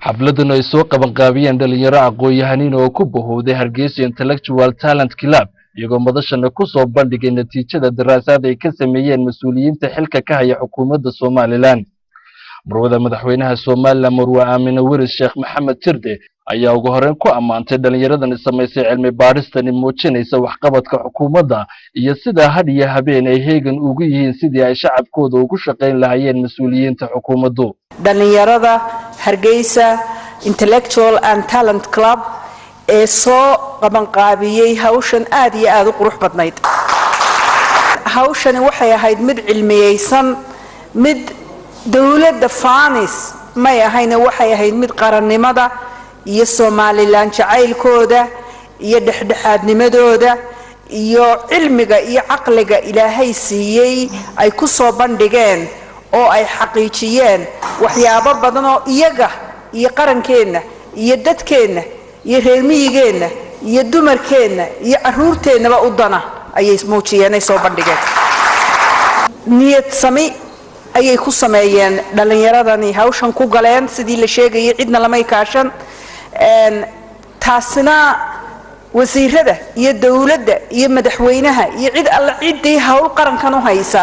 Xafladan ay soo qabanqaabiyeen dhalinyaro aqoon-yahaniin oo ku bahowday Hargeysa Intellectual Talent Club, iyagoo madashana ku soo bandhigay natiijada daraasaad ay ka sameeyeen mas-uuliyiinta xilka ka haya xukuumadda Somaliland. Marwada madaxweynaha Somaliland, Marwe Aamine Weris Sheekh Maxamed Jirde, ayaa ugu horeyn ku ammaantay dhallinyaradani samaysay cilmi baadhistani muujinaysa waxqabadka xukuumadda iyo sidaa had iyo habeen ay heegan ugu yihiin sidii ay shacabkooda ugu shaqayn lahayeen mas-uuliyiinta xukuumaddu. Dhallinyarada Hargeysa Intellectual and Talent Club ee soo qabanqaabiyey hawshan aad iyo aada u qurux badnayd. Hawshani waxay ahayd mid cilmiyeysan, mid dowladda fanis may ahayne, waxay ahayd mid qarannimada iyo Somaliland jacaylkooda iyo dhexdhexaadnimadooda iyo cilmiga iyo caqliga Ilaahay siiyey ay ku soo bandhigeen oo ay xaqiijiyeen waxyaabo badan oo iyaga iyo qarankeenna iyo dadkeenna iyo reer miyigeenna iyo dumarkeenna iyo caruurteennaba u dana ayay muujiyeen, ay soo bandhigeen. Niyad sami ayay ku sameeyeen dhallinyaradani hawshan ku galeen. Sidii la sheegayay, cidna lamay kaashan. Taasina wasiirada iyo dowladda iyo madaxweynaha iyo cid alle ciddii howl qarankan u haysa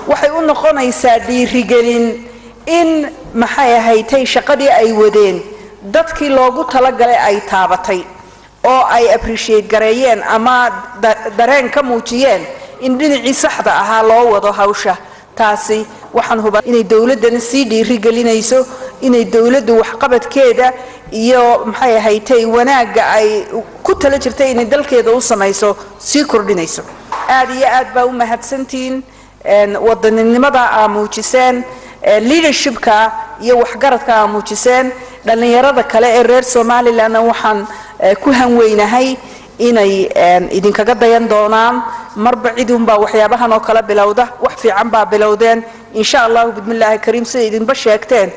waxay u noqonaysaa dhiirigelin in, maxay ahaydtay, shaqadii ay wadeen dadkii loogu talagalay ay taabatay oo ay appreciate gareeyeen ama dareen ka muujiyeen in dhinacii saxda ahaa loo wado hawsha. Taasi waxaan hubaa inay dowladdana sii dhiirigelinayso, inay dowladdu waxqabadkeeda iyo, maxay ahaydtay, wanaagga ay ku tala jirtay inay dalkeeda u samayso sii kordhinayso. Aad iyo aad baa u mahadsantihiin wadaninimada aa muujiseen, leadershipka iyo waxgaradka aa muujiseen. Dhallinyarada kale ee reer Somalilandna waxaan ku hanweynahay inay idinkaga dayan doonaan. Marba cidunbaa waxyaabahan oo kala bilowda, wax fiican baa bilowdeen. Insha Allahu bismillaahi kariim, sida idinba sheegteen,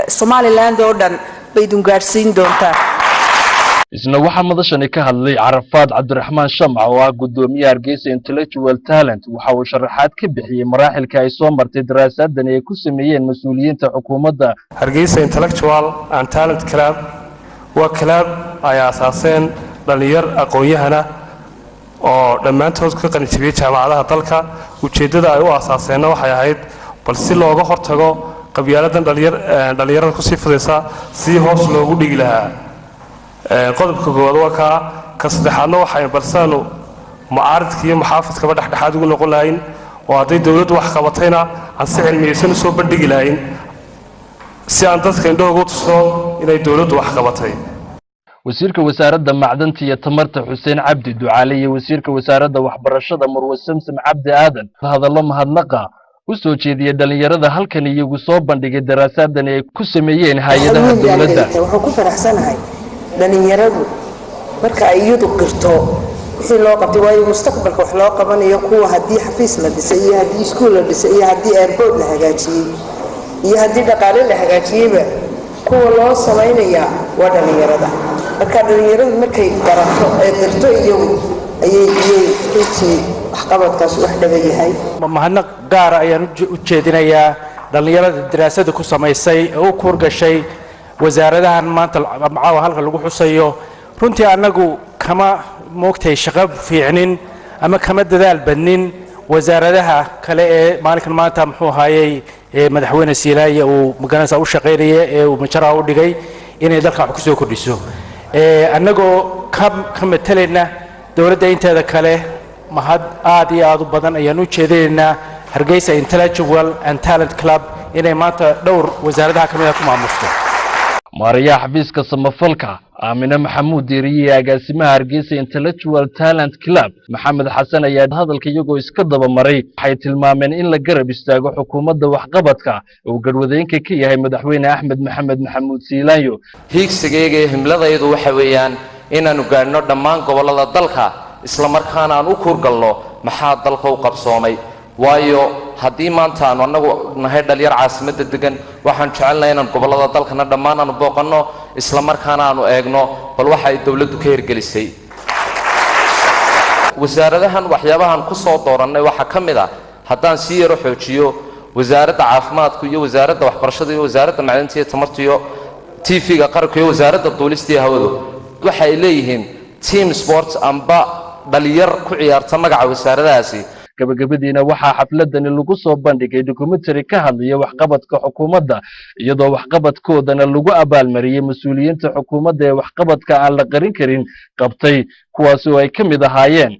Somaliland oo dhan bay idin gaadhsiin doontaa. Isna waxaa madashani ka hadlay Carafaad Cabdiraxmaan Shamca oo ah guddoomiyaha Hargeysa Intellectual Talent. Waxa uu sharaxaad ka bixiyey maraaxilka ay soo martay daraasaadani ay ku sameeyeen mas-uuliyiinta xukuumadda. Hargeysa Intellectual and Talent Club waa club ay aasaaseen dhallinyar aqoon-yahana oo dhammaantood ka qalinjibiyey jaamacadaha dalka. Ujeeddada ay u aasaaseenna waxay ahayd bal si looga hortago qabyaaladan dhallinyarada kusii fidaysa, sidii hoos loogu dhigi lahaa. Qodobka koowaad waa kaa. Ka saddexaadna waxay balsaanu mucaaridka iyo muxaafidkaba dhexdhexaad ugu noqon lahayn, oo hadday dowladdu wax qabatayna aan si cilmiyeysan usoo bandhigi lahayn, si aan dadka indhahooga u tusno inay dowladdu wax qabatay. Wasiirka wasaaradda macdanta iyo tamarta, Xuseen Cabdi Ducaale, iyo wasiirka wasaaradda waxbarashada, Marwe Samsam Cabdi Aadan, hadallo mahadnaqa u soo jeediyey dhallinyarada halkan iyagu soo bandhigay daraasaadani ay ku sameeyeen hay-adaha dowladda. Waxaan ku faraxsanahay dhalinyaradu marka ay iyadu qirto wixii loo qabtay, waayo mustaqbalka wax loo qabanayo kuwa haddii xafiis la dhisay iyo haddii iskuul la dhisay iyo haddii airport la hagaajiyey iyo haddii dhaqaale la hagaajiyeyba, kuwa loo samaynayaa waa dhalinyarada. Marka dhalinyaradu markay garato ee qirto iyagu ayay iyay runtii waxqabadkaas wax dhaba yahay. Mahadnaq gaara ayaan u jeedinayaa dhallinyarada daraasada ku samaysay ee u kuurgashay wasaaradahan maanta caawa halka lagu xusayo. Runtii annagu kama moogtay shaqo fiicnin ama kama dadaal badnin wasaaradaha kale ee maalinkan maanta, muxuu ahaayey, madaxweyne Siilaaye uu magaranaysa u shaqaynaya ee uu majaraha u dhigay inay dalka wax ku soo kordhiso. Annagoo ka matalayna dowladda inteeda kale, mahad aad iyo aad u badan ayaan u jeedinaynaa Hargeysa Intellectual and Talent Club inay maanta dhowr wasaaradaha ka mid ah ku maamusto. Maarayaha xafiiska samafalka, Aamine Maxamuud Diiriye, iyo agaasimaha Hargeysa Intellectual Talent Club, Maxamed Xasan, ayaa hadalka iyagoo iska daba maray waxay tilmaameen in la garab istaago xukuumadda waxqabadka uu garhwadeenka ka yahay madaxweyne Axmed Maxamed Maxamuud Siilaanyo. Hiigsigayga iyo himladaydu waxa weeyaan inaannu gaadhno dhammaan gobollada dalka, isla markaana aan u kuurgalno maxaa dalka u qabsoomay. Waayo, haddii maanta aanu annagu nahay dhalinyar caasimadda degan, waxaan jecelnahay inaan gobollada dalkana dhammaan aanu booqanno, isla markaana aanu eegno bal waxa ay dowladdu ka hirgelisay. Wasaaradahan waxyaabahaan ku soo doorannay waxaa ka mid ah, haddaan sii yaro xoojiyo, wasaaradda caafimaadku iyo wasaaradda waxbarashada iyo wasaaradda macdanta iyo tamarta iyo TV-ga qaranka iyo Wasaaradda Duulista iyo Hawadu waxay leeyihiin team sports amba dhalinyar ku ciyaarta magaca wasaaradahaasi. Gabagabadiina waxaa xafladani lagu soo bandhigay documentary ka hadlaya waxqabadka xukuumadda, iyadoo waxqabadkoodana lagu abaalmariyey mas-uuliyiinta xukuumadda ee waxqabadka aan la qarin karin qabtay, kuwaasi oo ay ka mid ahaayeen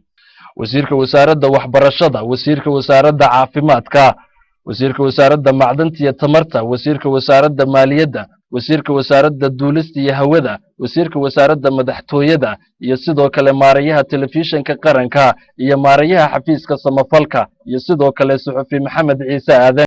wasiirka wasaaradda waxbarashada, wasiirka wasaaradda caafimaadka, wasiirka wasaaradda macdanta iyo tamarta, wasiirka wasaaradda maaliyadda, wasiirka wasaaradda duulista iyo hawada, wasiirka wasaaradda madaxtooyada, iyo sidoo kale maarayaha telefishinka qaranka iyo maarayaha xafiiska samafalka, iyo sidoo kale suxufi Maxamed Ciise Aadan.